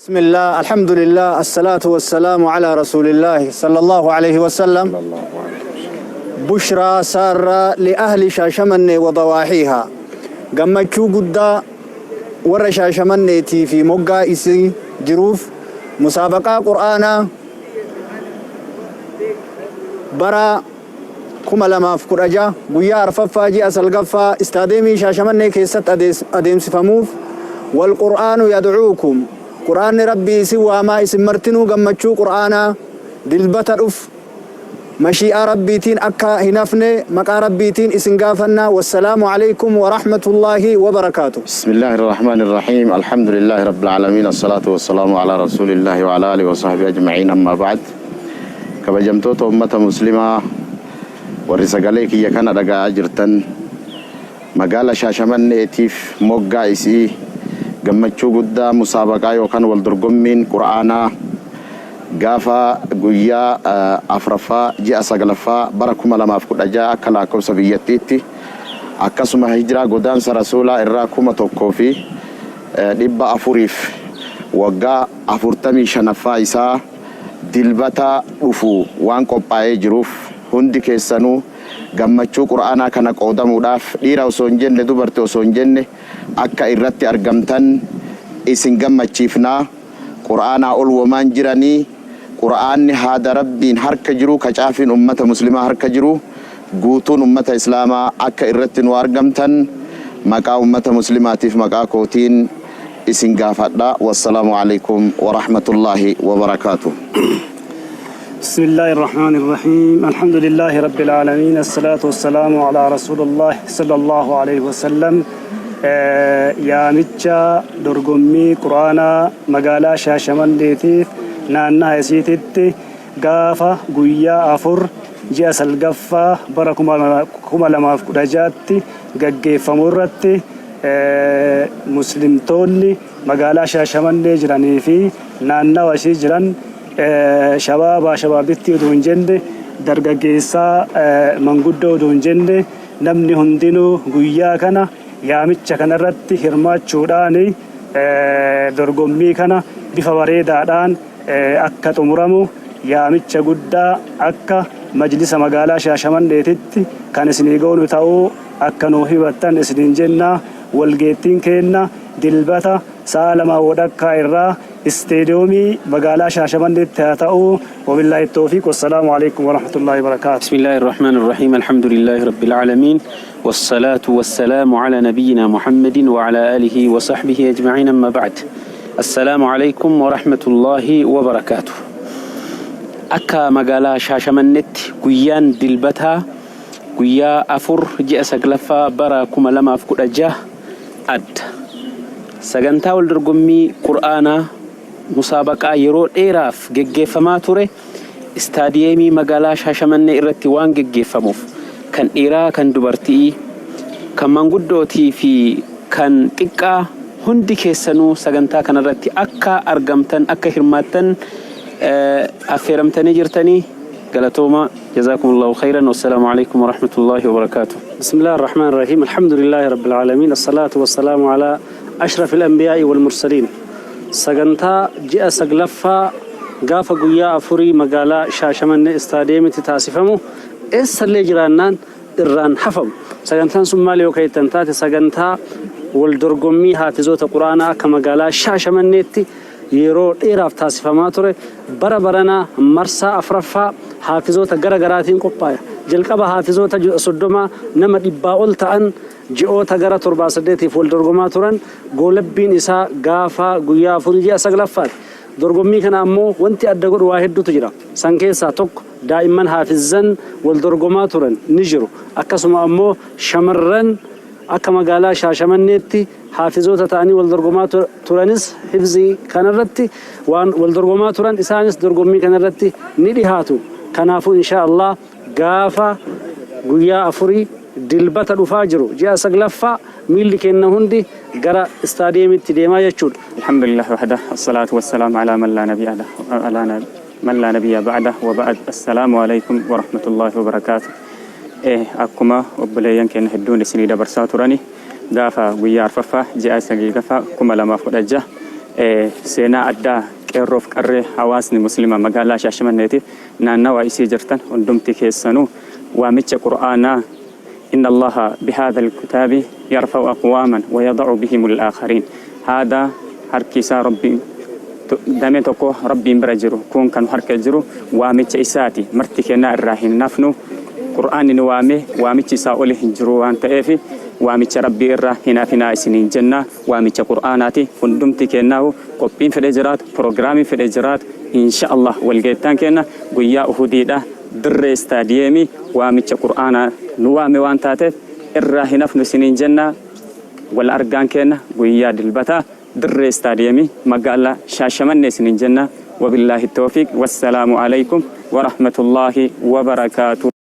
Bismillah, Alhamdulillah, Assalatu wassalamu ala Rasulillahi sallallahu alayhi wasallam. Bushraa saarraa li ahli Shaashamannee wa dawaahiihaa. Gammachuu guddaa warra Shaashamanneetii fi moggaa isii jiruuf musaabaqaa Qur'aanaa bara 2016 guyyaa arfaffaa ji'a salgaffaa Istaadeemii Shaashamannee keessatti adeemsifamuuf Wal Qur'aanu yad'uukum Qur'aanni Rabbii isin waamaa isin martinuu gammachuu Qur'aanaa Dilbata dhuf mashii'aa Rabbiitiin akka hin hafne maqaa Rabbiitiin isin gaafanna Wassalaamu Aleykum Warahmatullaahi Wabarakaatuh. Bismillaahi Irrahmaani Irrahiim Alhamdulillaahi Rabbil Aalamiin Assalaatu Wassalaamu Alaa Rasuulillaahi Wa Alaa Aalihi Wa Sahbihi Ajma'iin Ammaa Ba'd Kabajamtoota ummata muslimaa warri sagalee kiyya kana dhaga'aa jirtan magaala Shaashamanneetiif moggaa isii gammachuu guddaa musaabaqaa yookaan wal dorgommiin Qur'aanaa gaafa guyyaa 4ffaa ji'a 9ffaa bara 2016 akka laakkofsa biyyattiitti akkasuma hijraa godaansa Rasuulaa irraa 1400f waggaa 45ffaa isaa Dilbata dhufu waan qophaa'ee jiruuf hundi keessanuu gammachuu Qur'aanaa kana qoodamuudhaaf dhiira osoo hin jenne dubarti osoo hin jenne akka irratti argamtan isin gammachiifna. Qur'aanaa ol womaan jiranii Qur'aanni haada Rabbiin harka jiru ka caafiin ummata muslimaa harka jiru guutuun ummata Islaamaa akka irratti nu argamtan maqaa ummata muslimaatiif maqaa kootiin isin gaafadha. Wassalaamu aleykum warahmatullaahi wabarakaatuh. بسم الله الرحمن الرحيم الحمد لله رب العالمين الصلاة والسلام على رسول الله صلى الله عليه وسلم yaamicha dorgommii quraanaa magaalaa Shaashamanneetiif naannaa isiititti gaafa guyyaa 4 ji'a salgaffaa bara 2016tti gaggeeffamu irratti Muslimtoonni magaalaa Shaashamannee jiranii fi naannawa ishii jiran shabaabaa shabaabittii odoo hin jenne, dargaggeessaa manguddoo odoo hin jenne namni hundinuu guyyaa kana yaamicha kana irratti hirmaachuudhaan dorgommii kana bifa bareedaadhaan akka xumuramu yaamicha guddaa akka majlisa magaalaa Shaashamanneetitti kan isinii goonu ta'uu akka nuu himattan isiniin jenna. Walgeettiin keenna Dilbata sa'a lamaa wodhakkaa irraa Isteediyoomii magaalaa Shaashamanneetti haa ta'u. Wabillaahi toofiiq. Wassalaamu Aleykum Warahmatullaahi Wabarakaatuh. Bismillaahi Rahmaani Rahiim Alhamdulillaahi Rabbil Aalamiin Wassalaatu Wassalaamu Alaa Nabiyyinaa Muhammadin Wa Alaa Aalihi Wa Sahbihi Ajma'iin Amma Ba'd Assalaamu Aleykum Warahmatullaahi Wabarakaatuh Akka magaalaa Shaashamannetti guyyaan Dilbataa guyyaa 4 ji'a 9ffaa bara 2016 adda. Sagantaa waldorgommii Qur'aanaa, musaabaqaa yeroo dheeraaf geggeeffamaa ture Istaadiyeemii magaalaa Shaashamannee irratti waan geggeeffamuuf kan dhiiraa kan dubarti'ii, kan manguddootii fi kan xiqqaa hundi keessanuu sagantaa kanarratti akka argamtan akka hirmaattan affeeramtanii jirtanii galatoomaa. Jazaakumullaahu khayran wassalaamu aleykum warahmatullaahi wabarakaatuh. Bismillahi Arrahmaan Arrahiim Alhamdulillaahi Rabbil Aalamiin Assalaatu Wassalaamu Alaa Ashrafil Anbiyaa'i Wal Mursaliin Sagantaa ji'a 9ffaa gaafa guyyaa afurii magaalaa Shaashamannee Istaadiyeemitti taasifamu eessallee jiraannaan irraan hafamu. Sagantaan sun maali yoo ka jettan taate sagantaa wal dorgommii haafizoota Qur'aanaa akka magaalaa Shaashamanneetti yeroo dheeraaf taasifamaa ture bara baranaa marsaa 4ffaa haafizoota gara garaatiin qophaaya. Jalqaba haafizoota 30 nama dhibbaa ol ta'an ji'oota gara torbaa saddeetiif wal dorgomaa turan goolabbiin isaa gaafa guyyaa afurii ji'a 9ffaati. Dorgommii kana ammoo wanti adda godhu waa hedduutu jira. San keessaa tokko daa'imman haafizzan wal dorgomaa turan ni jiru. Akkasuma ammoo shamarran akka magaalaa Shaashamanneetti Haafizoota ta'anii wal dorgomaa turanis hifzii kanarratti waan wal dorgomaa turan isaanis dorgommii kanarratti ni dhihaatu. Kanaafuu inshaa Allaah gaafa guyyaa afurii Dilbata dhufaa jiru ji'a 9ffaa miilli keenna hundi gara istaadiyeemiitti deemaa jechuudha. Alhamdulillah wahdah Wassalatu wassalamu ala man laa nabiyya ala man laa nabiyya ba'dah wa ba'd Assalaamu Aleykum warahmatullahi wabarakaatuh Akkuma obboleeyyan keenna hedduun isinii dabarsaa turani Gaafa guyyaa arfaffaa ji'a 9ffaa 2016 Seenaa addaa qeerroof qarree hawaasni muslima magaalaa Shaashamanneetiif naannawa isii jirtan hundumti keessanuu waamicha qur'aanaa Inna Allaha bihaadhal kitaabi yarfa'u aqwaaman wa yada'u bihimul aakhariin Haadaa harki isaa Rabbiin damee tokko Rabbiin bira jiru kuun kan harka jiru waamicha isaati marti keennaa irraa hin hafnu Qur'aanni nu waame waamichi isaa oli hin jiru waan ta'eef waamicha Rabbii irraa hin hafinaa isiniin jenna waamicha Qur'aanaati hundumti keennaahu qophiin fedhe jiraatu prograamiin fedhe jiraatu insha Allah walgeettaan keenna guyyaa uhudiidha dirree istaadiyeemii waamicha Qur'aanaa nu waame waan taateef irraa hin hafnu isiniin jenna wal argaan keenna guyyaa Dilbataa dirree istaadiyeemii magaalaa Shaashamannee isiniin jenna. Wabillaahi tawfiiq wassalaamu aleykum warahmatullaahi wabarakaatuh.